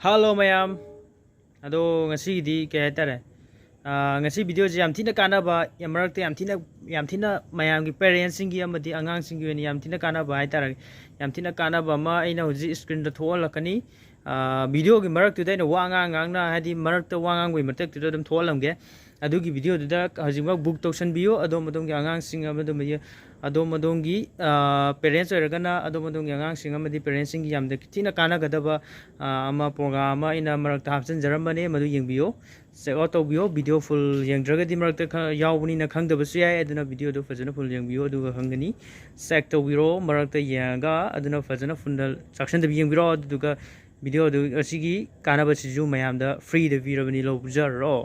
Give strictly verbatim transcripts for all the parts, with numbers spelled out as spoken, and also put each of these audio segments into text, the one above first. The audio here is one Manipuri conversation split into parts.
ꯍꯜꯂꯣ ꯃꯌꯥꯝ꯫ ꯑꯗꯣ ꯉꯁꯤꯒꯤꯗꯤ ꯀꯩ ꯍꯥꯏꯇꯥꯔꯦ, ꯑꯥ, ꯉꯁꯤ ꯚꯤꯗꯤꯑꯣꯁꯦ ꯌꯥꯝ ꯊꯤꯅ ꯀꯥꯟꯅꯕ, ꯌꯥꯝ ꯃꯔꯛꯇ ꯌꯥꯝ ꯊꯤꯅ, ꯌꯥꯝ ꯊꯤꯅ ꯃꯌꯥꯝꯒꯤ, ꯄꯦꯔꯦꯟꯁꯁꯤꯡꯒꯤ ꯑꯃꯗꯤ ꯑꯉꯥꯡꯁꯤꯡꯒꯤ ꯑꯣꯏꯅ ꯌꯥꯝ ꯊꯤꯅ ꯀꯥꯟꯅꯕ ꯍꯥꯏꯇꯥꯔꯦ, ꯌꯥꯝ ꯊꯤꯅ ꯀꯥꯟꯅꯕ ꯑꯃ ꯑꯩꯅ ꯍꯧꯖꯤꯛ ꯁ꯭ꯀ꯭ꯔꯤꯟꯗ ꯊꯣꯛꯍꯜꯂꯛꯀꯅꯤ꯫ ꯑꯥ, ꯚꯤꯗꯤꯑꯣꯒꯤ ꯃꯔꯛꯇꯨꯗ ꯑꯩꯅ ꯋꯥ ꯉꯥꯡ ꯉꯥꯡꯅ, ꯍꯥꯏꯗꯤ ꯃꯔꯛꯇ ꯋꯥ ꯉꯥꯡꯕꯒꯤ ꯃꯔꯛꯇꯨꯗ ꯑꯗꯨꯝ ꯊꯣꯛꯍꯜꯂꯝꯒꯦ꯫ ꯑꯗꯨꯒꯤ ꯚꯤꯗꯤꯑꯣꯗꯨꯗ ꯍꯧꯖꯤꯛꯃꯛ ꯕꯨꯛ ꯇꯧꯁꯟꯕꯤꯌꯨ꯫ ꯑꯗꯣꯝ ꯑꯗꯣꯝꯒꯤ ꯑꯉꯥꯡꯁꯤꯡ ꯑꯃꯗꯤ ꯑꯗꯣꯝ ꯑꯗꯣꯝꯒꯤ, ꯑꯥ, ꯄꯦꯔꯦꯟꯁ ꯑꯣꯏꯔꯒꯅ ꯑꯗꯣꯝ ꯑꯗꯣꯝꯒꯤ ꯑꯉꯥꯡꯁꯤꯡ ꯑꯃꯗꯤ ꯄꯦꯔꯦꯟꯁꯁꯤꯡꯒꯤ ꯌꯥꯝꯅ ꯊꯤꯅ ꯀꯥꯟꯅꯒꯗꯕ, ꯑꯥ, ꯑꯃ ꯄ꯭ꯔꯣꯒ꯭ꯔꯥꯝ ꯑꯃ ꯑꯩꯅ ꯃꯔꯛꯇ ꯍꯥꯞꯆꯤꯟꯖꯔꯝꯕꯅꯦ, ꯃꯗꯨ ꯌꯦꯡꯕꯤꯌꯨ꯫ ꯆꯦꯛ ꯑꯥꯎꯠ ꯇꯧꯕꯤꯌꯣ꯫ ꯚꯤꯗꯤꯑꯣ ꯐꯨꯜ ꯌꯦꯡꯗ꯭ꯔꯒꯗꯤ ꯃꯔꯛꯇ ꯈ-, ꯌꯥꯎꯕꯅꯤꯅ ꯈꯪꯗꯕꯁꯨ ꯌꯥꯏ꯫ ꯑꯗꯨꯅ ꯚꯤꯗꯤꯑꯣꯗꯨ ꯐꯖꯅ ꯐꯨꯜ ꯌꯦꯡꯕꯤꯌꯨ, ꯑꯗꯨꯒ ꯈꯪꯒꯅꯤ꯫ ꯆꯦꯛ ꯇꯧꯕꯤꯔꯣ, ꯃꯔꯛꯇ ꯌꯦꯡꯉꯒ ꯑꯗꯨꯅ ꯐꯖꯅ ꯐꯨꯜꯗ ꯆꯥꯛꯁꯟꯗꯕꯤ ꯌꯦꯡꯕꯤꯔꯣ꯫ ꯑꯗꯨꯗꯨꯒ ꯚꯤꯗꯤꯑꯣꯗꯨ ꯑꯁꯤꯒꯤ ꯀꯥꯟꯅꯕꯁꯤꯁꯨ ꯃꯌꯥꯝꯗ ꯐ꯭ꯔꯤꯗ ꯄꯤꯔꯕꯅꯤ, ꯂꯧꯖꯔꯣ꯫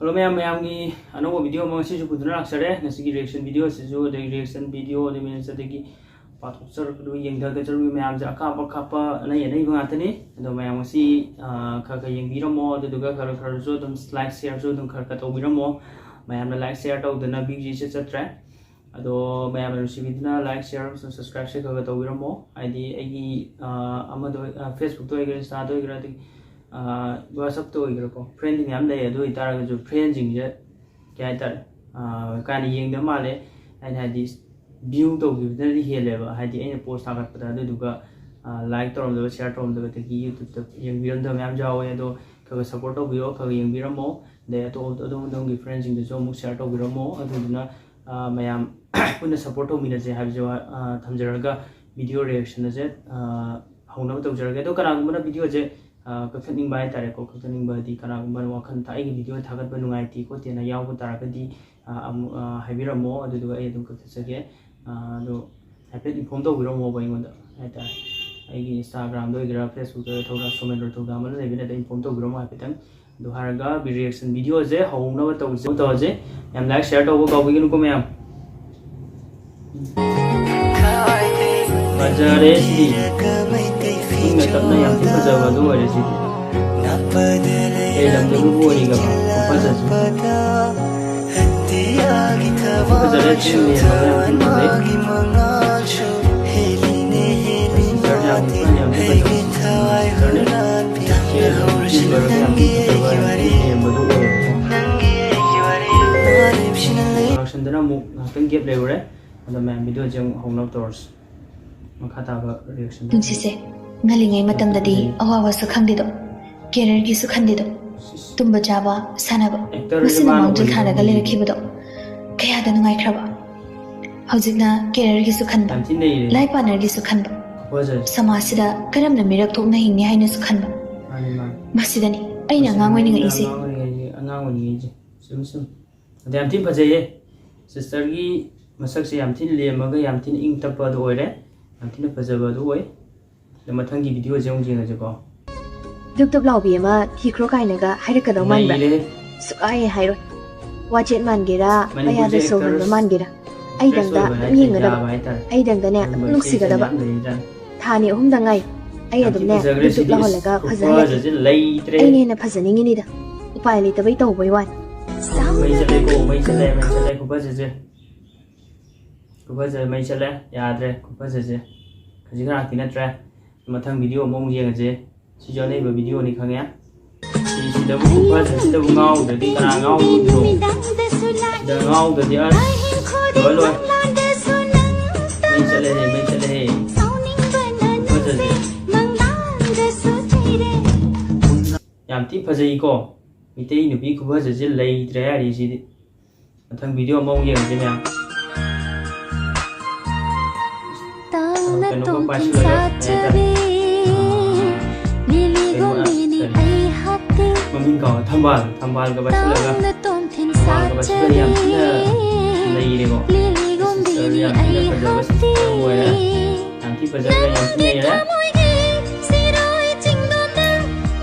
ꯍꯜꯂꯣ ꯃꯌꯥꯝ, ꯃꯌꯥꯝꯒꯤ ꯑꯅꯧꯕ ꯚꯤꯗꯤꯑꯣ ꯑꯃ ꯉꯁꯤꯁꯨ ꯄꯨꯗꯨꯅ ꯂꯥꯛꯆꯔꯦ꯫ ꯉꯁꯤꯒꯤ ꯔꯤꯌꯦꯛꯁꯟ ꯚꯤꯗꯤꯑꯣ ꯑꯁꯤꯁꯨ, ꯑꯗꯒꯤ ꯔꯤꯌꯦꯛꯁꯟ ꯚꯤꯗꯤꯑꯣ, ꯑꯗꯒꯤ ꯃꯤꯟꯁ, ꯑꯗꯒꯤ ꯄꯥꯊꯣꯛꯆꯔꯛꯄꯗꯨ, ꯌꯦꯡꯊꯒꯠꯆꯔꯨꯕ ꯃꯌꯥꯝꯁꯦ ꯑꯀꯥꯞ ꯑꯀꯥꯞꯄ ꯑꯅꯩ ꯑꯅꯩꯕ ꯉꯥꯛꯇꯅꯤ꯫ ꯑꯗꯣ ꯃꯌꯥꯝ ꯉꯁꯤ, ꯑꯥ, ꯈꯔ ꯈꯔ ꯌꯦꯡꯕꯤꯔꯝꯃꯣ, ꯑꯗꯨꯗꯨꯒ ꯈꯔ ꯈꯔꯁꯨ ꯑꯗꯨꯝ ꯂꯥꯏꯛ ꯁꯤꯌꯔꯁꯨ ꯑꯗꯨꯝ ꯈꯔ ꯈꯔ ꯇꯧꯕꯤꯔꯝꯃꯣ꯫ ꯃꯌꯥꯝꯅ ꯂꯥꯏꯛ ꯁꯤꯌꯔ ꯇꯧꯗꯅ ꯚ꯭ꯌꯨꯁꯤ ꯏꯆꯠ ꯆꯠꯇ꯭ꯔꯦ꯫ ꯑꯗꯣ ꯃꯌꯥꯝꯅ ꯅꯨꯡꯁꯤꯕꯤꯗꯨꯅ ꯂꯥꯏꯛ ꯁꯤꯌꯔ ꯑꯃꯁꯨꯡ ꯁꯕꯁꯀ꯭ꯔꯥꯏꯕꯁꯦ ꯈꯔ ꯈꯔ ꯇꯧꯕꯤꯔꯝꯃꯣ꯫ ꯍꯥꯏꯗꯤ ꯑꯩꯒꯤ, ꯑꯥ, ꯑꯃꯗ ꯑꯣꯏ-, ꯑꯥ, ꯐꯦꯁꯕꯨꯛꯇ ꯑꯣꯏꯒꯦꯔꯥ, ꯏꯟꯁꯇꯥꯗ ꯑꯣꯏꯒꯦꯔꯥ, ꯑꯗꯒꯤ, ꯑꯥ, ꯋꯥꯆꯞꯇ ꯑꯣꯏꯒꯦꯔꯥꯀꯣ, ꯐ꯭ꯔꯦꯟꯗꯤ ꯃꯌꯥꯝ ꯂꯩ꯫ ꯑꯗꯨ ꯑꯣꯏꯇꯥꯔꯒꯁꯨ ꯐ꯭ꯔꯦꯟꯁꯤꯡꯁꯦ ꯀꯩ ꯍꯥꯏꯇꯥꯔꯦ, ꯑꯥ, ꯀꯥ ꯍꯦꯟꯅ ꯌꯦꯡꯗꯕ ꯃꯥꯜꯂꯦ꯫ ꯑꯩꯅ ꯍꯥꯏꯗꯤ ꯚ꯭ꯌꯨ ꯇꯧꯈꯤꯕꯗꯨꯅꯗꯤ ꯍꯦꯜꯂꯦꯕ꯫ ꯍꯥꯏꯗꯤ ꯑꯩꯅ ꯄꯣꯁ ꯊꯥꯒꯠꯄꯗ, ꯑꯗꯨꯗꯨꯒ, ꯑꯥ, ꯂꯥꯏꯛ ꯇꯧꯔꯝꯗꯕ, ꯁꯤꯌꯔ ꯇꯧꯔꯝꯗꯕ, ꯑꯗꯒꯤ ꯌꯨꯇ꯭ꯌꯨꯕꯇ ꯌꯦꯡꯕꯤꯔꯝꯗꯕ ꯃꯌꯥꯝ ꯌꯥꯎꯋꯦ꯫ ꯑꯗꯣ ꯈꯔ ꯈꯔ ꯁꯞꯄꯣꯔꯠ ꯇꯧꯕꯤꯌꯣ, ꯈꯔ ꯈꯔ ꯌꯦꯡꯕꯤꯔꯝꯃꯣ꯫ ꯑꯗꯩ ꯑꯇꯣꯞ ꯑꯗꯣꯝ ꯑꯗꯣꯝꯒꯤ ꯐ꯭ꯔꯦꯟꯁꯤꯡꯗꯁꯨ ꯑꯃꯨꯛ ꯁꯤꯌꯔ ꯇꯧꯕꯤꯔꯝꯃꯣ꯫ ꯑꯗꯨꯗꯨꯅ, ꯑꯥ, ꯃꯌꯥꯝ ꯄꯨꯟꯅ ꯁꯞꯄꯣꯔꯠ ꯇꯧꯃꯤꯟꯅꯁꯦ ꯍꯥꯏꯕꯁꯦ ꯋꯥ-, ꯑꯥ, ꯊꯝꯖꯔꯒ ꯚꯤꯗꯤꯑꯣ ꯔꯤꯌꯦꯛꯁꯟ ꯑꯁꯦ, ꯑꯥ, ꯍꯧꯅꯕ ꯇꯧꯖꯔꯒꯦ꯫ ꯑꯗꯣ ꯀꯅꯥꯒꯨꯝꯕꯅ ꯚꯤꯗꯤꯑꯣꯁꯦ, ꯑꯥ, ꯀꯛꯊꯠꯅꯤꯡꯕ ꯍꯥꯏꯇꯥꯔꯦꯀꯣ, ꯀꯛꯊꯠꯅꯤꯡꯕ ꯍꯥꯏꯗꯤ ꯀꯅꯥꯒꯨꯝꯕꯅ ꯋꯥꯈꯜ ꯊꯥ-, ꯑꯩꯒꯤ ꯚꯤꯗꯤꯑꯣ ꯊꯥꯒꯠꯄ ꯅꯨꯡꯉꯥꯏꯇꯦ ꯈꯣꯠꯇꯦꯅ ꯌꯥꯎꯕ ꯇꯥꯔꯒꯗꯤ, ꯑꯥ, ꯑꯃꯨꯛ, ꯑꯥ, ꯍꯥꯏꯕꯤꯔꯝꯃꯣ, ꯑꯗꯨꯗꯨꯒ ꯑꯩ ꯑꯗꯨꯝ ꯀꯛꯊꯠꯆꯒꯦ꯫ ꯑꯥ, ꯑꯗꯣ ꯍꯥꯏꯐꯦꯠ ꯏꯟꯐꯣꯔꯝ ꯇꯧꯕꯤꯔꯝꯃꯣꯕ ꯑꯩꯉꯣꯟꯗ ꯍꯥꯏꯇꯥꯔꯦ꯫ ꯑꯩꯒꯤ ꯏꯟꯁꯇꯥꯒ꯭ꯔꯥꯝꯗ ꯑꯣꯏꯒꯦꯔꯥ, ꯐꯦꯁꯕꯨꯛꯇ ꯊꯧꯗꯥ, ꯁꯣꯃꯦꯟꯗ꯭ꯔ ꯊꯧꯗꯥ ꯑꯃꯅ ꯂꯩꯕꯅꯦ, ꯑꯗ ꯏꯟꯐꯣꯔꯝ ꯇꯧꯕꯤꯔꯝꯃꯣ ꯍꯥꯏꯐꯦꯠꯇꯪ꯫ ꯑꯗꯨ ꯍꯥꯏꯔꯒ ꯚꯤ ꯔꯤꯌꯦꯛꯁꯟ ꯚꯤꯗꯤꯑꯣꯁꯦ ꯍꯧꯅꯕ ꯇꯧꯁꯦ, ꯇꯧꯔꯁꯦ꯫ ꯌꯥꯝ ꯂꯥꯏꯛ ꯁꯤꯌꯔ ꯇꯧꯕ ꯀꯥꯎꯕꯤꯒꯅꯨꯀꯣ ꯃꯌꯥꯝ꯫ ꯐꯖꯔꯦ ꯁꯤꯗꯤ꯫ ꯏꯪꯅ ꯇꯞꯅ ꯌꯥꯝ ꯊꯤ ꯐꯖꯕ ꯑꯗꯨ ꯑꯣꯏꯔꯦ ꯁꯤꯗꯤ꯫ ꯀꯩ ꯂꯝꯗꯕꯨ ꯑꯣꯏꯔꯤꯒꯕ? ꯈꯨꯐꯖꯁꯤ꯫ ꯐꯖꯔꯦ ꯁꯤꯗꯤ, ꯌꯥꯝ ꯊꯤ ꯐꯖꯩ꯫ ꯁꯤꯁꯇꯔ ꯌꯥꯝ, ꯌꯥꯝ ꯊꯤ ꯐꯖꯕ ꯁꯤꯁꯇꯔꯅꯦ꯫ ꯌꯥꯝ ꯐꯖꯕ, ꯌꯥꯝ ꯊꯤꯅ ꯂꯦꯝꯕꯗꯣ ꯑꯣꯏꯌꯦꯕꯀꯣ꯫ ꯅꯪꯒꯤ ꯑꯩꯒꯤ ꯋꯥꯔꯤ ꯃꯥꯂꯦꯝꯁꯤꯅ ꯂꯩ꯫ Introduction-ꯗꯅ ꯑꯃꯨꯛ ꯉꯥꯏꯍꯥꯛꯇꯪ gap ꯂꯩꯔꯨꯔꯦ꯫ ꯑꯗꯣ ꯃꯌꯥꯝ video-ꯁꯦ ꯑꯃꯨꯛ ꯍꯧꯅꯕ ꯇꯧꯔꯁꯤ꯫ ꯃꯈꯥ ꯇꯥꯕ reaction-ꯗ ꯄꯨꯟꯁꯤꯁꯦ ꯉꯜꯂꯤꯉꯩ ꯃꯇꯝꯗꯗꯤ ꯑꯋꯥꯕꯁꯨ ꯈꯪꯗꯦꯗꯣ, career-ꯒꯤꯁꯨ ꯈꯟꯗꯦꯗꯣ, ꯇꯨꯝꯕ ꯆꯥꯕ, ꯁꯥꯟꯅꯕ, actor ꯃꯁꯤꯅ ꯃꯥꯡꯖꯤꯜ ꯊꯥꯔꯒ ꯂꯩꯔꯛꯈꯤꯕꯗꯣ ꯀꯌꯥꯗ ꯅꯨꯡꯉꯥꯏꯈ꯭ꯔꯕ꯫ ꯍꯧꯖꯤꯛꯅ career-ꯒꯤꯁꯨ ꯈꯟꯕ, ꯌꯥꯝ ꯊꯤꯅ ꯅꯩꯔꯦ꯫ Life partner-ꯒꯤꯁꯨ ꯈꯟꯕ, ꯐꯖꯩ꯫ ꯁꯃꯥꯖꯁꯤꯗ ꯀꯔꯝꯅ ꯃꯤꯔꯛ ꯊꯣꯛꯅ ꯍꯤꯡꯅꯤ ꯍꯥꯏꯅꯁꯨ ꯈꯟꯕ꯫ ꯃꯥꯅꯤ, ꯃꯥꯅꯤ꯫ ꯃꯁꯤꯗꯅꯤ ꯑꯩꯅ ꯑꯉꯥꯡ ꯑꯣꯏꯅꯤꯡꯉꯛꯏꯁꯦ꯫ ꯑꯉꯥꯡ ꯑꯣꯏꯔꯤꯉꯩꯒꯤ, ꯑꯉꯥꯡ ꯑꯣꯏꯅꯤꯡꯉꯩꯁꯦ꯫ ꯆꯨꯝꯃꯤ, ꯆꯨꯝꯃꯤ꯫ ꯑꯗꯣ ꯌꯥꯝ ꯊꯤꯅ ꯐꯖꯩꯌꯦ꯫ Sister-ꯒꯤ ꯃꯁꯛꯁꯦ ꯌꯥꯝ ꯊꯤꯅ ꯂꯦꯝꯃꯒ ꯌꯥꯝ ꯊꯤꯅ ꯏꯪ ꯇꯞꯄ ꯑꯗꯨ ꯑꯣꯏꯔꯦ꯫ ꯌꯥꯝ ꯊꯤꯅ ꯐꯖꯕ ꯑꯗꯨ ꯑꯣꯏ꯫ ꯑꯗꯣ ꯃꯊꯪꯒꯤ video-ꯁꯦ ꯑꯃꯨꯛ ꯌꯦꯡꯉꯁꯤꯀꯣ꯫ ꯗꯨꯞ ꯗꯨꯞ ꯂꯥꯎꯕꯤ ꯑꯃ ꯊꯤꯈ꯭ꯔꯣ ꯀꯥꯏꯅꯒ ꯍꯥꯏꯔꯛꯀꯗꯧ ꯃꯥꯟꯕ꯭ꯔꯥ? ꯅꯩꯔꯦ꯫ ꯁꯨꯛꯍꯥꯏ ꯍꯥꯏꯔꯣꯏ꯫ ꯋꯥꯆꯦꯠ ꯃꯥꯟꯒꯦꯔꯥ, ꯃꯅꯤꯄꯨꯔꯁꯦ ꯃꯌꯥꯗ ꯁꯣꯔ ꯍꯣꯟꯕ actors ꯃꯥꯟꯒꯦꯔꯥ, actress ꯑꯩꯗꯪꯗ ꯑꯣꯏꯕ ꯑꯗꯨꯝ ꯍꯥꯏꯇꯥꯔꯦ, ꯌꯦꯡꯒꯗꯕ꯫ ꯌꯥꯕ ꯍꯥꯏꯇꯥꯔꯦ꯫ ꯑꯩꯗꯪꯗꯅꯦ ꯑꯗꯨꯝ ꯑꯗꯨꯝꯕ ꯅꯨꯡꯁꯤꯒꯗꯕ꯫ Actress ꯃꯌꯥꯝ ꯂꯩꯔꯤꯖꯥꯠꯅꯤ꯫ ꯊꯥ ꯑꯅꯤ ꯑꯍꯨꯝꯗ ꯉꯥꯏ꯫ ꯑꯩ ꯌꯥꯝ ꯊꯤ ꯑꯗꯨꯝꯅꯦ ꯐꯖꯈ꯭ꯔꯦ ꯗꯨꯞ ꯗꯨꯞ ꯁꯤꯗꯤ꯫ ꯂꯥꯎꯍꯜꯂꯒ ꯐꯖꯍꯜꯂꯒꯦ꯫ ꯈꯨꯐꯖꯁꯦ ꯂꯩꯇ꯭ꯔꯦ꯫ ꯑꯩꯅ ꯍꯦꯟꯅ ꯐꯖꯅꯤꯡꯉꯤꯅꯤꯗ꯫ ꯎꯄꯥꯏ ꯂꯩꯇꯕꯩ ꯇꯧꯕꯩ ꯋꯥꯅꯤ꯫ ꯃꯩ ꯆꯠꯂꯦꯀꯣ, ꯃꯩ ꯆꯠꯂꯦ, ꯃꯩ ꯆꯠꯂꯦ, ꯈꯨꯐꯖꯁꯦ꯫ ꯈꯨꯐꯖ ꯃꯩ ꯆꯠꯂꯦ, ꯌꯥꯗ꯭ꯔꯦ ꯈꯨꯐꯖꯁꯦ꯫ ꯈꯖꯤꯛ ꯈꯔꯥꯛꯇꯤ ꯅꯠꯇ꯭ꯔꯦ꯫ ꯃꯊꯪ video ꯑꯃꯨꯛ ꯌꯦꯡꯉꯁꯦ꯫ ꯁꯤꯁꯨ ꯑꯅꯩꯕ video-ꯅꯤ ꯈꯪꯉꯦ꯫ ꯁꯤ, ꯁꯤꯗꯕꯨ ꯈꯨꯐꯖꯁꯤꯗꯕꯨ ꯉꯥꯎꯗ꯭ꯔꯗꯤ ꯀꯅꯥ ꯉꯥꯎꯔꯣꯏꯗ꯭ꯔꯣ? ꯁꯤꯗ ꯉꯥꯎꯗ꯭ꯔꯗꯤ ꯑꯁ, ꯂꯣꯏ, ꯂꯣꯏ꯫ ꯃꯩ ꯆꯠꯂꯦꯍꯦ, ꯃꯩ ꯆꯠꯂꯦꯍꯦ꯫ ꯈꯨꯐꯖꯁꯦ꯫ ꯌꯥꯝ ꯊꯤ ꯐꯖꯩꯀꯣ꯫ ꯃꯤꯇꯩ ꯅꯨꯄꯤ ꯈꯨꯐꯖꯁꯦ ꯂꯩꯇ꯭ꯔꯦ ꯍꯥꯏꯔꯤ ꯁꯤꯗꯤ꯫ ꯃꯊꯪ video ꯑꯃꯃꯨꯛ ꯌꯦꯡꯉꯁꯤ ꯃꯌꯥꯝ꯫ ꯇꯥꯡꯅ ꯀꯩꯅꯣꯒ ꯇꯣꯡꯊꯤꯟ ꯄꯥꯏꯁꯤꯜꯂꯒ ꯁꯥꯠꯆꯕꯤ, ꯀꯩ ꯍꯥꯏꯇꯥꯔꯦ? ꯂꯤꯂꯤ ꯀꯩꯅꯣ, ꯒꯣꯝꯕꯤꯅꯤ ꯀꯔꯤ? ꯑꯩ ꯍꯥꯠꯇꯦ꯫ ꯃꯃꯤꯡ ꯀꯥꯎ, ꯊꯝꯕꯥꯜ, ꯊꯝꯕꯥꯜꯒ ꯄꯥꯏꯁꯤꯜꯂꯒ, ꯇꯥꯡꯅ ꯇꯣꯡꯊꯤꯟ ꯊꯝꯕꯥꯜꯒ ꯄꯥꯏꯁꯤꯜꯂꯒ ꯌꯥꯝ ꯊꯤꯅ ꯁꯥꯠꯆꯕꯤ, ꯅꯩꯔꯦꯀꯣ꯫ ꯂꯤꯂꯤ ꯒꯣꯝꯕꯤꯅꯤ ꯌꯥꯝ ꯊꯤꯅ ꯑꯩ ꯐꯖꯕ ꯍꯥꯠꯇꯦ꯫ Sister ꯑꯃ ꯑꯣꯏꯔꯦ꯫ ꯌꯥꯝ ꯊꯤ ꯐꯖꯈ꯭ꯔꯦ, ꯌꯥꯝ ꯊꯤ ꯅꯪꯒꯤ ꯅꯩꯔꯦ꯫ ꯊꯃꯣꯏꯒꯤ ꯁꯤꯔꯣꯏ ꯆꯤꯡꯗꯣꯟꯗ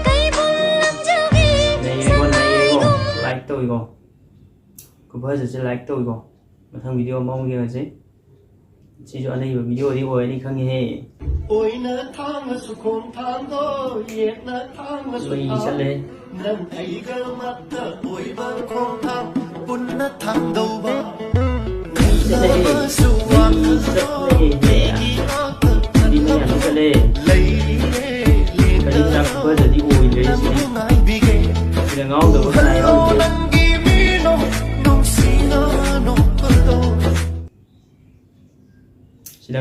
ꯀꯩꯕꯨꯜ ꯂꯝꯖꯥꯎꯒꯤ ꯅꯩꯔꯦꯀꯣ, ꯅꯩꯔꯦꯀꯣ꯫ ꯁꯉꯥꯏꯒꯨꯝ Like ꯇꯧꯏꯀꯣ꯫ ꯈꯨꯐꯖꯁꯦ like ꯇꯧꯏꯀꯣ꯫ ꯃꯊꯪ video ꯑꯃꯃꯨꯛ ꯌꯦꯡꯉꯁꯤ꯫ ꯁꯤꯁꯨ ꯑꯅꯩꯕ video-ꯗꯤ ꯑꯣꯏꯔꯅꯤ ꯈꯪꯉꯤꯍꯦ꯫ ꯑꯣꯏꯅ ꯊꯥꯡꯂꯁꯨ ꯈꯣꯡ ꯊꯥꯡꯗꯣ, ꯌꯦꯠꯅ ꯊꯥꯡꯂꯁꯨ ꯃꯩ ꯊꯥꯡ꯫ ꯆꯠꯂꯦ꯫ ꯅꯪ ꯑꯩꯒ ꯑꯃꯠꯇ ꯑꯣꯏꯕ ꯈꯣꯡꯊꯥꯡ ꯄꯨꯟꯅ ꯊꯥꯡꯗꯧꯕ꯫ ꯃꯩ ꯆꯠꯂꯦ꯫ ꯅꯪꯅꯁꯨ ꯃꯩ ꯋꯥꯈꯜꯗꯣ ꯆꯠꯂꯦ꯫ ꯑꯩꯒꯤ ꯉꯥꯛꯇ ꯃꯤ ꯃꯌꯥꯝ ꯆꯠꯂꯦ꯫ ꯂꯩꯔꯦ, ꯀꯔꯤ ꯂꯦꯞꯇꯅ ꯆꯥꯛ ꯈꯨꯐꯖꯗꯤ ꯑꯣꯏꯗ꯭ꯔꯦ ꯁꯤꯗꯤ꯫ ꯅꯪꯕꯨ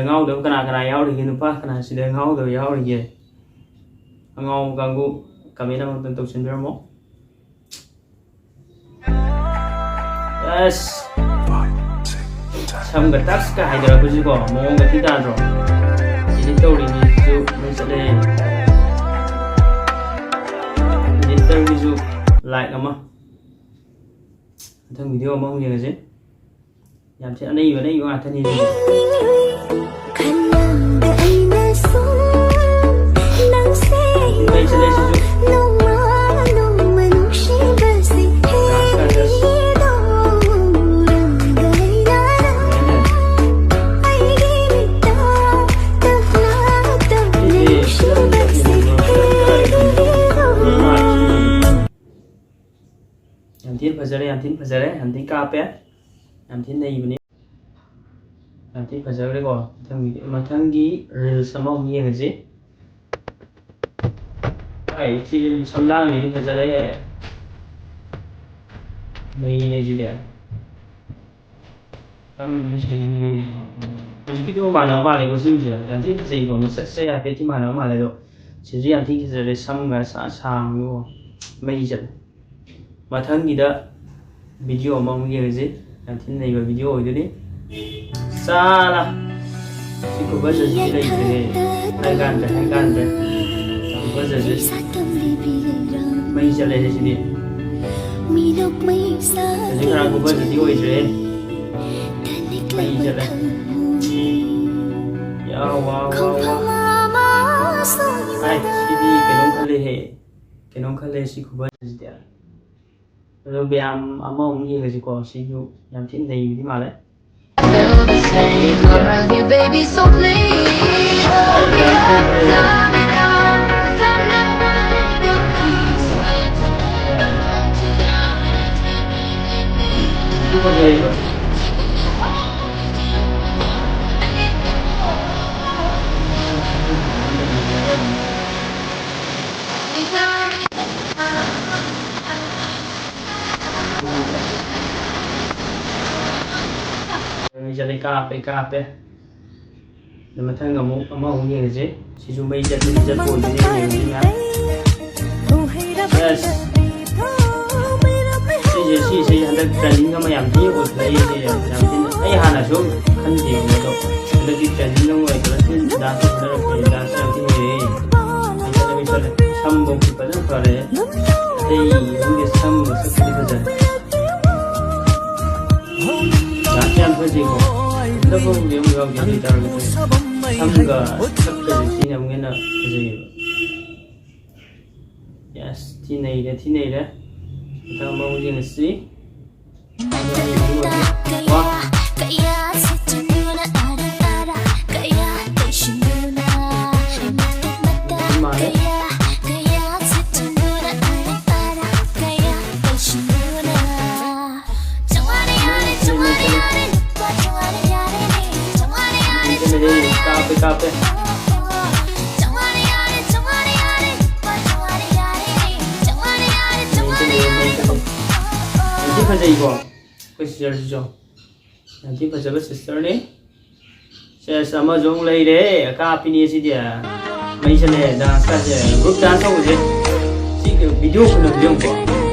ꯉꯥꯎꯗꯕ ꯀꯅꯥ ꯀꯅꯥ ꯌꯥꯎꯔꯤꯒꯦ? ꯅꯨꯄꯥ ꯀꯅꯥ ꯁꯤꯗ ꯉꯥꯎꯗꯕ ꯌꯥꯎꯔꯤꯒꯦ? ꯑꯉꯥꯎꯕ ꯀꯥꯡꯕꯨ comment ꯑꯃꯇꯪ ꯇꯧꯁꯤꯟꯕꯤꯔꯝꯃꯣ꯫ ꯑꯁ, ꯁꯝꯒ ꯇꯛꯁꯀ ꯍꯥꯏꯗꯔꯛꯄꯁꯤꯀꯣ, ꯃꯑꯣꯡꯒ ꯊꯤ ꯇꯥꯗ꯭ꯔꯣ? Edit ꯇꯧꯔꯤꯕꯁꯤꯁꯨ ꯃꯩ ꯆꯠꯂꯦ꯫ Editor ꯒꯤꯁꯨ like ꯑꯃ꯫ ꯃꯊꯪ video ꯑꯃꯃꯨꯛ ꯌꯦꯡꯉꯁꯤ꯫ ꯌꯥꯝ ꯊꯤ ꯑꯅꯩꯕ, ꯑꯅꯩꯕ ꯉꯥꯛꯇꯅꯤ ꯁꯤꯗꯤ꯫ ꯈꯜꯂꯝꯗ ꯑꯩꯅꯁꯨ ꯅꯪꯁꯦ ꯃꯩ ꯆꯠꯂꯦ ꯁꯤꯁꯨ꯫ ꯅꯣꯡꯃ ꯅꯣꯡꯃ ꯅꯨꯡꯁꯤꯕꯁꯦ ꯂꯥꯁ ꯀꯥꯗ꯫ ꯍꯦꯟꯗꯧꯔꯝꯒ ꯂꯩꯔꯔꯣꯏ꯫ ꯑꯩꯒꯤ ꯃꯤꯠꯇ ꯇꯞꯅ ꯇꯞꯅ ꯁꯤꯁꯦ ꯅꯨꯡꯁꯤꯕꯁꯦ ꯍꯦꯟꯗꯧꯔꯝꯒ ꯌꯥꯝ ꯊꯤꯅ ꯐꯖꯔꯦ, ꯌꯥꯝ ꯊꯤꯅ ꯐꯖꯔꯦ, ꯌꯥꯝ ꯊꯤꯅ ꯀꯥꯞꯄꯦ, ꯌꯥꯝ ꯊꯤꯅ ꯅꯩꯕꯅꯤ, ꯌꯥꯝ ꯊꯤꯅ ꯐꯖꯈ꯭ꯔꯦꯀꯣ꯫ ꯃꯊꯪꯒꯤ, ꯃꯊꯪꯒꯤ reels ꯑꯃꯃꯨꯛ ꯌꯦꯡꯉꯁꯤ꯫ ꯑꯩ ꯁꯤ ꯁꯝꯂꯥꯡꯁꯤꯗꯤ ꯐꯖꯔꯦ, ꯃꯩꯅꯦ ꯁꯤꯗꯤ꯫ ꯍꯧꯖꯤꯛꯀꯤꯗꯨꯒ ꯃꯥꯟꯅꯕ ꯃꯥꯜꯂꯦꯀꯣ ꯁꯤꯒꯤꯁꯦ꯫ ꯌꯥꯝ ꯊꯤ ꯐꯖꯩꯀꯣ, ꯃꯁꯛꯁꯦ ꯍꯥꯏꯐꯦꯠꯇꯤ ꯃꯥꯟꯅꯕ ꯃꯥꯜꯂꯦ꯫ ꯑꯗꯣ ꯁꯤꯁꯨ ꯌꯥꯝ ꯊꯤ ꯐꯖꯔꯦ, ꯁꯝꯒ ꯁꯥ-, ꯁꯥꯡꯕꯀꯣ꯫ ꯃꯩ ꯆꯠꯂꯦ꯫ ꯃꯊꯪꯒꯤꯗ video ꯑꯃꯃꯨꯛ ꯌꯦꯡꯉꯁꯤ꯫ ꯌꯥꯝ ꯊꯤꯅ ꯅꯩꯕ video ꯑꯣꯏꯗꯣꯏꯅꯤ꯫ ꯆꯥꯂꯥ! ꯁꯤ ꯈꯨꯐꯖꯁꯤꯗꯤ ꯂꯩꯇ꯭ꯔꯦꯍꯦ꯫ ꯍꯥꯏꯀꯥꯟꯗ꯭ꯔꯦ, ꯍꯥꯏꯀꯥꯟꯗ꯭ꯔꯦ꯫ ꯈꯨꯐꯖꯁꯦ꯫ ꯃꯩ ꯆꯠꯂꯦꯍꯦ ꯁꯤꯗꯤ꯫ ꯍꯧꯖꯤꯛ ꯈꯔ ꯈꯨꯐꯖꯗꯤ ꯑꯣꯏꯗ꯭ꯔꯦꯍꯦ꯫ ꯃꯩ ꯆꯠꯂꯦ꯫ ꯌꯥ, ꯋꯥ, ꯋꯥ, ꯋꯥ꯫ ꯑꯥꯏ, ꯁꯤꯗꯤ ꯀꯩꯅꯣꯝ ꯈꯜꯂꯦꯍꯦ꯫ ꯀꯩꯅꯣꯝ ꯈꯜꯂꯦ ꯁꯤ ꯈꯨꯐꯖꯁꯤꯗꯤ꯫ ꯑꯗꯣ ꯃꯌꯥꯝ ꯑꯃꯃꯨꯛ ꯌꯦꯡꯉꯁꯤꯀꯣ꯫ ꯁꯤꯁꯨ ꯌꯥꯝ ꯊꯤꯅ ꯅꯩꯕꯗꯤ ꯃꯥꯜꯂꯦ꯫ Feel the same. I love you, baby, so please. ꯀꯥꯞꯄꯦ, ꯀꯥꯞꯄꯦ꯫ ꯃꯊꯪ ꯑꯃꯨꯛ ꯑꯃꯃꯨꯛ ꯌꯦꯡꯉꯁꯤ꯫ ꯁꯤꯁꯨ ꯃꯩ ꯆꯠꯄꯗꯤ ꯆꯠꯄ ꯑꯣꯏꯗꯣꯏꯅꯦ, ꯌꯦꯡꯉꯁꯤ ꯃꯌꯥꯝ꯫ Yes꯫ ꯁꯤꯁꯦ, ꯁꯤꯁꯦ ꯍꯟꯗꯛ trending ꯑꯃ ꯌꯥꯝ ꯊꯤꯅ ꯑꯣꯏꯈꯠꯂꯛꯏ꯫ ꯁꯤ ꯌꯥꯝ, ꯌꯥꯝ ꯊꯤꯅ, ꯑꯩ ꯍꯥꯟꯅꯁꯨ ꯈꯟꯗꯦꯕ, ꯑꯗꯣ ꯍꯟꯗꯛꯇꯤ trending ꯑꯃ ꯑꯣꯏꯈꯠꯂꯛꯄꯁꯤ dance ꯐꯖꯅ ꯂꯩꯔꯦ, dance ꯌꯥꯝ ꯊꯤꯅ ꯂꯩꯔꯦ꯫ ꯃꯩ ꯆꯠꯂꯦ, ꯃꯩ ꯆꯠꯂꯦ꯫ ꯁꯝꯕꯨꯛꯇꯤ ꯐꯖꯅ ꯐꯔꯦ꯫ ꯑꯇꯩ ꯈꯪꯗꯦ, ꯁꯝꯒ ꯁꯛꯄꯗꯤ ꯐꯖꯔꯦ꯫ Dance ꯌꯥꯝ ꯐꯖꯩꯀꯣ꯫ ꯍꯟꯗꯛ ꯐꯥꯎꯕꯗꯤ ꯑꯃꯨꯛ ꯌꯥꯎꯗꯦ, ꯑꯗꯨ ꯑꯣꯏꯇꯥꯔꯒꯁꯨ ꯁꯝꯒ ꯁꯛꯀꯁꯦ ꯁꯤꯅ ꯑꯃꯨꯛ ꯍꯦꯟꯅ ꯐꯖꯩꯌꯦꯕ꯫ Yes, ꯊꯤ ꯅꯩꯔꯦ, ꯊꯤ ꯅꯩꯔꯦ꯫ ꯃꯊꯪ ꯑꯃꯃꯨꯛ ꯌꯦꯡꯉꯁꯤ꯫ ꯋꯥ꯫ ꯃꯥꯜꯂꯦ꯫ ꯀꯥꯞꯄꯦ, ꯀꯥꯞꯄꯦ꯫ ꯌꯥꯝ ꯊꯤ ꯐꯖꯩꯀꯣ ꯑꯩꯈꯣꯏ sisterꯁꯤꯁꯨ꯫ ꯌꯥꯝ ꯊꯤ ꯐꯖꯕ sisterꯅꯤ꯫ ꯁꯦꯁ, ꯑꯃꯁꯨ ꯑꯃꯨꯛ ꯂꯩꯔꯦ꯫ ꯀꯥꯞꯄꯤꯅꯤ ꯁꯤꯗꯤ꯫ ꯃꯩ ꯆꯠꯂꯦ, dance ꯀꯥꯁꯦ꯫ Group dance ꯇꯧꯕꯁꯦ꯫ ꯁꯤ video ꯈꯨꯅꯝꯁꯦ ꯌꯦꯡꯉꯨꯀꯣ꯫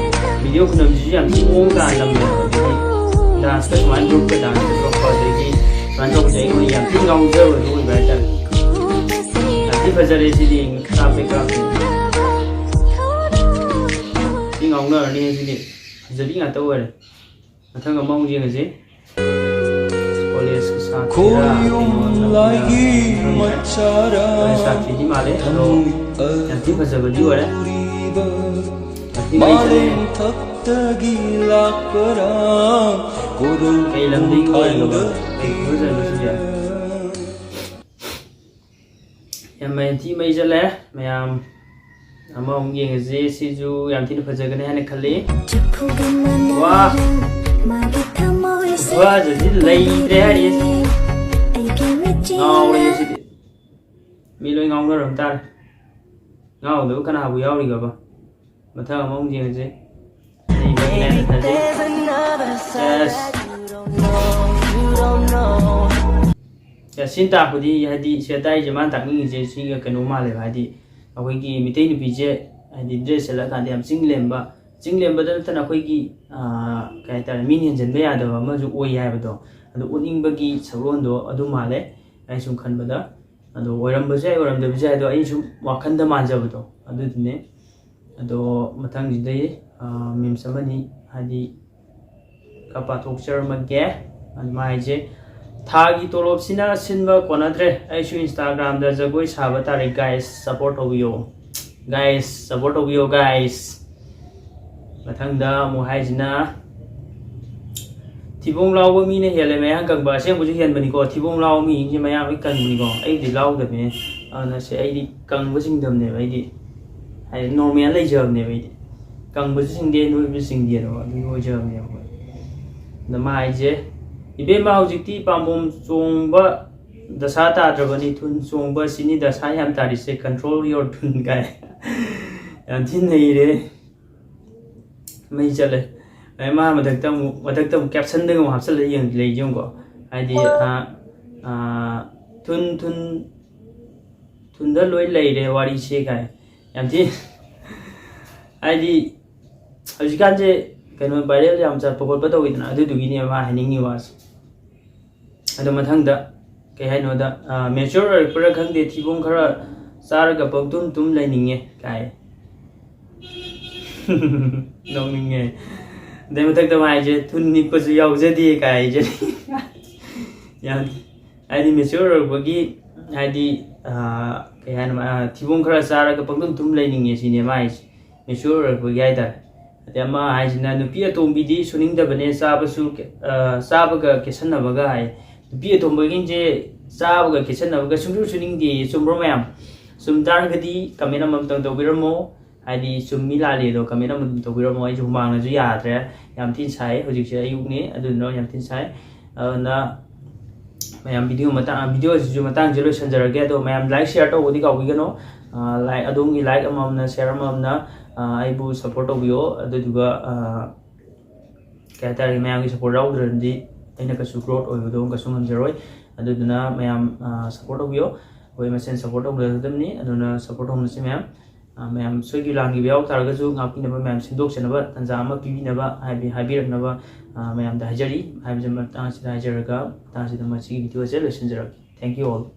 Video ꯈꯨꯅꯝꯁꯤꯁꯨ ꯌꯥꯝ ꯊꯤ ꯃꯑꯣꯡ ꯇꯥꯅ ꯅꯝꯃꯦ꯫ ꯑꯗꯒꯤ danceꯀ ꯁꯨꯃꯥꯏꯅ groupꯀ dance ꯇꯧꯔꯛꯄ, ꯑꯗꯒꯤ ꯁꯨꯃꯥꯏꯅ ꯇꯧꯕꯁꯦ ꯑꯩꯉꯣꯟꯗ ꯌꯥꯝ ꯊꯤ ꯉꯥꯎꯖꯕꯗꯣ ꯑꯣꯏꯕ ꯍꯥꯏꯇꯥꯔꯦ꯫ ꯌꯥꯝ ꯊꯤ ꯐꯖꯔꯦ ꯁꯤꯗꯤ꯫ ꯀꯥꯞꯄꯦ, ꯀꯥꯞꯄꯦ꯫ ꯊꯤ ꯉꯥꯎꯅꯔꯅꯤ ꯁꯤꯗꯤ꯫ ꯐꯖꯕꯤ ꯉꯥꯛꯇ ꯑꯣꯏꯔꯦ꯫ ꯃꯊꯪ ꯑꯃꯃꯨꯛ ꯌꯦꯡꯉꯁꯤ꯫ Collegeꯀꯤ ꯁꯥꯇ꯭ꯔꯔꯥ, ꯀꯩꯅꯣ, ꯈꯪꯗꯦ꯫ College ꯁꯥꯇ꯭ꯔꯤꯗꯤ ꯃꯥꯜꯂꯦ, ꯑꯗꯣ ꯌꯥꯝ ꯊꯤ ꯐꯖꯕꯗꯤ ꯑꯣꯏꯔꯦ꯫ ꯌꯥꯝ ꯊꯤ ꯃꯩ ꯆꯠꯂꯦ꯫ ꯀꯩ ꯂꯝꯗꯒꯤ ꯑꯣꯏꯔꯤꯅꯣ? ꯀꯩ ꯈꯨꯔꯨꯝꯖꯅꯣ ꯁꯤꯗꯤ? ꯌꯥꯝ ꯃꯩ ꯊꯤ ꯃꯩ ꯆꯠꯂꯦ ꯃꯌꯥꯝ꯫ ꯑꯃꯃꯨꯛ ꯌꯦꯡꯉꯁꯤ꯫ ꯁꯤꯁꯨ ꯌꯥꯝ ꯊꯤꯅ ꯐꯖꯒꯅꯤ ꯍꯥꯏꯅ ꯈꯜꯂꯤ꯫ ꯋꯥ! ꯈꯨꯐꯖꯁꯤ ꯂꯩꯇ꯭ꯔꯦ ꯍꯥꯏꯔꯤ꯫ ꯉꯥꯎꯔꯦ ꯁꯤꯗꯤ꯫ ꯃꯤ ꯂꯣꯏ ꯉꯥꯎꯅꯔꯝ ꯇꯥꯔꯦ꯫ ꯉꯥꯎꯗꯕ ꯀꯅꯥꯕꯨ ꯌꯥꯎꯔꯤꯒꯕ? ꯃꯊꯪ ꯑꯃꯃꯨꯛ ꯌꯦꯡꯉꯁꯤ꯫ Yes꯫ ꯁꯤꯅ ꯇꯥꯛꯄꯗꯤ, ꯍꯥꯏꯗꯤ, ꯁꯤꯗ ꯇꯥꯛꯏꯁꯦ, ꯃꯥꯅ ꯇꯥꯛꯅꯤꯡꯉꯤꯁꯦ ꯁꯤꯒ ꯀꯩꯅꯣ ꯃꯥꯜꯂꯦꯕ, ꯍꯥꯏꯗꯤ, ꯑꯩꯈꯣꯏꯒꯤ ꯃꯤꯇꯩ ꯅꯨꯄꯤꯁꯦ, ꯍꯥꯏꯗꯤ, ꯗ꯭ꯔꯦꯁ ꯁꯦꯠꯂꯀꯥꯟꯗ ꯌꯥꯝ ꯆꯤꯡ ꯂꯦꯝꯕ, ꯆꯤꯡ ꯂꯦꯝꯕꯗ ꯅꯠꯇꯅ ꯑꯩꯈꯣꯏꯒꯤ, ꯑꯥ, ꯀꯩ ꯍꯥꯏꯇꯥꯔꯦ, ꯃꯤꯅ ꯍꯦꯟꯖꯟꯕ ꯌꯥꯗꯕ ꯑꯃꯁꯨ ꯑꯣꯏ ꯍꯥꯏꯕꯗꯣ, ꯑꯗꯨ ꯎꯠꯅꯤꯡꯕꯒꯤ ꯁꯛꯂꯣꯟꯗꯣ ꯑꯗꯨ ꯃꯥꯜꯂꯦ, ꯑꯩꯅ ꯁꯨꯝ ꯈꯟꯕꯗ꯫ ꯑꯗꯣ ꯑꯣꯏꯔꯝꯕꯁꯨ ꯌꯥꯏ, ꯑꯣꯏꯔꯝꯗꯕꯁꯨ ꯌꯥꯏ, ꯑꯗꯣ ꯑꯩꯅ ꯁꯨꯝ ꯋꯥꯈꯟꯗ ꯃꯥꯟꯖꯕꯗꯣ ꯑꯗꯨꯗꯨꯅꯦ꯫ ꯑꯗꯣ ꯃꯊꯪꯁꯤꯗꯩ, ꯑꯥ, memes ꯑꯃꯅꯤ, ꯍꯥꯏꯗꯤ, ꯈꯔ ꯄꯥꯊꯣꯛꯆꯔꯝꯃꯒꯦ꯫ ꯑꯗꯨ ꯃꯥ ꯍꯥꯏꯁꯦ, "ꯊꯥꯒꯤ ꯇꯣꯂꯣꯞꯁꯤꯅ ꯁꯤꯟꯕ ꯀꯣꯟꯅꯗ꯭ꯔꯦ, ꯑꯩꯁꯨ Instagram-ꯗ ꯖꯒꯣꯏ ꯁꯥꯕ ꯇꯥꯔꯦ, guys, support ꯇꯧꯕꯤꯌꯣ, guys, support ꯇꯧꯕꯤꯌꯣ, guys"꯫ ꯃꯊꯪꯗ ꯑꯃꯨꯛ ꯍꯥꯏꯁꯤꯅ, "ꯊꯤꯕꯣꯡ ꯂꯥꯎꯕ ꯃꯤꯅ ꯍꯦꯜꯂꯦ ꯃꯌꯥꯡ ꯀꯪꯕ"꯫ ꯑꯁꯦꯡꯕꯁꯨ ꯍꯦꯟꯕꯅꯤꯀꯣ, ꯊꯤꯕꯣꯡ ꯂꯥꯎꯕ ꯃꯤꯁꯤꯡꯁꯦ ꯃꯌꯥꯡ ꯂꯣꯏ ꯀꯪꯕꯅꯤꯀꯣ, ꯑꯩꯕꯨꯗꯤ ꯂꯥꯎꯗꯕꯅꯦ꯫ ꯑꯗꯨꯅ ꯁꯦ, ꯑꯩꯗꯤ ꯀꯪꯕ ꯆꯤꯡꯗꯕꯅꯦꯕ, ꯑꯩꯗꯤ, ꯍꯥꯏꯗꯤ, normal ꯂꯩꯖꯕꯅꯦꯕ ꯑꯩꯗꯤ꯫ ꯀꯪꯕꯁꯨ ꯆꯤꯡꯗꯦ, ꯅꯣꯏꯕꯁꯨ ꯆꯤꯡꯗꯦ, ꯑꯗꯣ ꯑꯗꯨꯝ ꯑꯣꯏꯖꯕꯅꯦꯕ ꯑꯩꯈꯣꯏ꯫ ꯑꯗ ꯃꯥ ꯍꯥꯏꯁꯦ, "ꯏꯕꯦꯝꯃ, ꯍꯧꯖꯤꯛꯇꯤ ꯄꯥꯝꯕꯣꯝ ꯆꯣꯡꯕ ꯗꯁꯥ ꯇꯥꯗ꯭ꯔꯕꯅꯤ, ꯊꯨꯟ ꯆꯣꯡꯕ ꯁꯤꯅꯤ ꯗꯁꯥ ꯌꯥꯝ ꯇꯥꯔꯤꯁꯦ, control your ꯊꯨꯟ" ꯀꯥꯏ꯫ ꯌꯥꯝ ꯊꯤꯅ ꯅꯩꯔꯦ꯫ ꯃꯩ ꯆꯠꯂꯦ꯫ ꯑꯩ ꯃꯥ ꯃꯊꯛꯇ ꯑꯃꯨꯛ, ꯃꯊꯛꯇ ꯑꯃꯨꯛ caption-ꯗꯒ ꯑꯃꯨꯛ ꯍꯥꯞꯆꯜꯂ ꯌꯦꯡ-, ꯂꯩꯁꯦ ꯌꯦꯡꯉꯨꯀꯣ꯫ ꯍꯥꯏꯗꯤ, ꯑ, ꯑ, "ꯊꯨꯟ, ꯊꯨꯟ, ꯊꯨꯟꯗ ꯂꯣꯏ ꯂꯩꯔꯦ ꯋꯥꯔꯤꯁꯦ" ꯀꯥꯏ꯫ ꯌꯥꯝ ꯊꯤ-, ꯍꯥꯏꯗꯤ, ꯍꯧꯖꯤꯛꯀꯥꯟꯁꯦ ꯀꯩꯅꯣ, viral ꯌꯥꯝ ꯆꯠꯄ ꯈꯣꯠꯄ ꯇꯧꯋꯤꯗꯅ, ꯑꯗꯨꯗꯨꯒꯤꯅꯦꯕ ꯃꯥ ꯍꯥꯏꯅꯤꯡꯉꯤ ꯋꯥꯁꯦ꯫ ꯑꯗꯣ ꯃꯊꯪꯗ ꯀꯩ ꯍꯥꯏꯅꯣꯗ, ꯑ, "Mature ꯑꯣꯏꯔꯛꯄ꯭ꯔꯥ ꯈꯪꯗꯦ, ꯊꯤꯕꯣꯡ ꯈꯔ ꯆꯥꯔꯒ ꯄꯪꯇꯨꯝ ꯇꯨꯝ ꯂꯩꯅꯤꯡꯉꯦ" ꯀꯥꯏ꯫ ꯅꯣꯛꯅꯤꯡꯉꯦ꯫ ꯑꯗꯩ ꯃꯊꯛꯇ ꯃꯥ ꯍꯥꯏꯁꯦ, "ꯊꯨꯟ ꯅꯤꯛꯄꯁꯨ ꯌꯥꯎꯖꯗꯦ" ꯀꯥꯏ ꯍꯥꯏꯁꯦ꯫ ꯌꯥꯝ, ꯍꯥꯏꯗꯤ, mature ꯑꯣꯏꯔꯛꯄꯒꯤ, ꯍꯥꯏꯗꯤ, ꯑ, ꯀꯩ ꯍꯥꯏꯅꯣ, ꯑ, "ꯊꯤꯕꯣꯡ ꯈꯔ ꯆꯥꯔꯒ ꯄꯪꯇꯨꯝ ꯇꯨꯝ ꯂꯩꯅꯤꯡꯉꯦ" ꯁꯤꯅꯦ ꯃꯥ ꯍꯥꯏꯁꯦ꯫ Mature ꯑꯣꯏꯔꯛꯄꯒꯤ ꯍꯥꯏꯇꯥꯔꯦ꯫ ꯑꯗꯩ ꯑꯃ ꯍꯥꯏꯁꯤꯅ, "ꯅꯨꯄꯤ ꯑꯇꯣꯝꯕꯤꯗꯤ ꯁꯨꯅꯤꯡꯗꯕꯅꯦ, ꯆꯥꯕꯁꯨ, ꯑ, ꯆꯥꯕꯒ ꯀꯦꯠꯁꯟꯅꯕꯒ" ꯍꯥꯏ꯫ ꯅꯨꯄꯤ ꯑꯇꯣꯝꯕꯒꯤꯁꯦ ꯆꯥꯕꯒ ꯀꯦꯠꯁꯟꯅꯕꯒ ꯁꯨꯡꯁꯨ ꯁꯨꯅꯤꯡꯗꯦꯌꯦ꯫ ꯆꯨꯝꯕ꯭ꯔꯣ ꯃꯌꯥꯝ? ꯆꯨꯝ ꯇꯥꯔꯒꯗꯤ comment ꯑꯃꯃꯝꯇꯪ ꯇꯧꯕꯤꯔꯝꯃꯣ꯫ ꯍꯥꯏꯗꯤ, ꯆꯨꯝꯃꯤ ꯂꯥꯜꯂꯤ ꯑꯗꯣ comment ꯑꯃꯃꯝ ꯇꯧꯕꯤꯔꯝꯃꯣ꯫ ꯑꯩꯁꯨ ꯍꯨꯃꯥꯡꯅꯁꯨ ꯌꯥꯗ꯭ꯔꯦ꯫ ꯌꯥꯝ ꯊꯤꯅ ꯁꯥꯏ꯫ ꯍꯧꯖꯤꯛꯁꯦ ꯑꯌꯨꯛꯅꯤ, ꯑꯗꯨꯗꯨꯅ ꯌꯥꯝ ꯊꯤꯅ ꯁꯥꯏ꯫ ꯑꯗꯨꯅ ꯃꯌꯥꯝ video ꯃꯇꯥꯡ, video ꯑꯁꯤꯁꯨ ꯃꯇꯥꯡꯁꯦ ꯂꯣꯏꯁꯟꯖꯔꯒꯦ꯫ ꯑꯗꯣ ꯃꯌꯥꯝ like, share ꯇꯧꯕꯗꯤ ꯀꯥꯎꯕꯤꯒꯅꯨ꯫ ꯑ, like, ꯑꯗꯣꯝꯒꯤ like ꯑꯃꯃꯝꯅ, share ꯑꯃꯃꯝꯅ, ꯑ, ꯑꯩꯕꯨ support ꯇꯧꯕꯤꯌꯣ꯫ ꯑꯗꯨꯗꯨꯒ, ꯑ, ꯀꯩ ꯍꯥꯏꯇꯥꯔꯦ, ꯃꯌꯥꯝꯒꯤ support ꯌꯥꯎꯗ꯭ꯔꯗꯤ ꯑꯩꯅ ꯀꯩꯁꯨ growth ꯑꯣꯏꯕꯗꯣ ꯀꯩꯁꯨ ꯉꯝꯖꯔꯣꯏ꯫ ꯑꯗꯨꯗꯨꯅ ꯃꯌꯥꯝ ꯁꯞꯄꯣꯔꯠ ꯇꯧꯕꯤꯌꯣ꯫ ꯑꯩꯈꯣꯏ ꯃꯁꯦꯟ ꯁꯞꯄꯣꯔꯠ ꯇꯧꯅꯒꯗꯕꯅꯤ꯫ ꯑꯗꯨꯅ ꯁꯞꯄꯣꯔꯠ ꯇꯧꯅꯁꯤ ꯃꯌꯥꯝ꯫ ꯑ, ꯃꯌꯥꯝ ꯁꯣꯏꯈꯤꯕ ꯂꯥꯟꯈꯤꯕ ꯌꯥꯎ ꯇꯥꯔꯒꯁꯨ ꯉꯥꯛꯄꯤꯅꯕ, ꯃꯌꯥꯝ ꯁꯦꯝꯗꯣꯛꯆꯅꯕ ꯇꯥꯟꯖꯥ ꯑꯃ ꯄꯤꯕꯤꯅꯕ ꯍꯥꯏꯕꯤ-, ꯍꯥꯏꯕꯤꯔꯛꯅꯕ, ꯑ, ꯃꯌꯥꯝꯗ ꯍꯥꯏꯖꯔꯤ꯫ ꯍꯥꯏꯕꯁꯤ ꯃꯇꯥꯡ ꯑꯁꯤꯗ ꯍꯥꯏꯖꯔꯒ ꯃꯇꯥꯡ ꯑꯁꯤꯗ ꯃꯁꯤꯒꯤ ꯚꯤꯗꯤꯑꯣ ꯑꯁꯦ ꯂꯣꯏꯁꯤꯟꯖꯔꯒꯦ꯫ Thank you all꯫